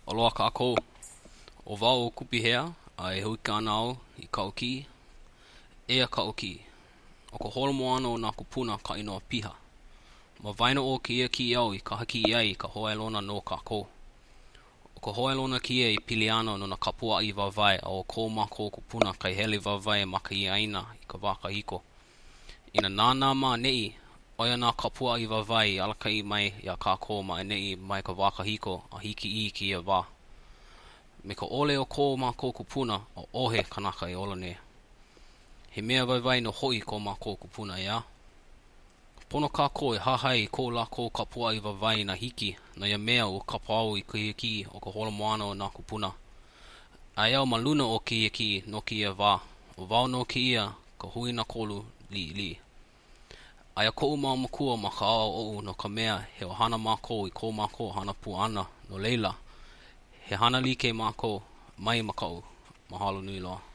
Aloha kākou. ʻO wau ʻo Kupihea a e hōʻike ana au i kaʻu kiʻi. Eia kaʻu kiʻi. ʻO ka Holomoana o nā Kūpuna ka inoa piha. Ma waena o kēia kiʻi au i kahakiʻi ai i ka hōʻailona no kākou. ʻO ka hōʻailona kēia e pili ana no nā kapuaʻi wāwae a o ko mākou kūpuna kai hele wāwae ma kēia ʻāina i ka wā kahiko. Inā nānā ma ʻaneʻi, ʻo ia nā kapuaʻi wāwae i alakaʻi mai iā kākou ma ʻaneʻi mai ka wā kahiko a hiki i kēia wā. Me ka ʻole o ko mākou kūpuna, ʻaʻohe kanaka e ola nei. He mea waiwai nō hoʻi ko mākou kūpuna, ʻeā? Pono kākou e hahai i ko lākou kapuaʻi wāwae inā hiki, no ia mea ua kapa au i kēia kiʻi ʻo ka Holomoana o nā Kūpuna. Aia au ma luna o kēia kiʻi no kēia wā. ʻO wau nō kēia ka huinakolu liʻiliʻi. Aia koʻu mau mākua ma ka ʻaoʻao oʻu no ka mea he ʻohana mākou i ko mākou hana pū ʻana, no laila, he hana like mākou, mai makaʻu. Mahalo nui loa.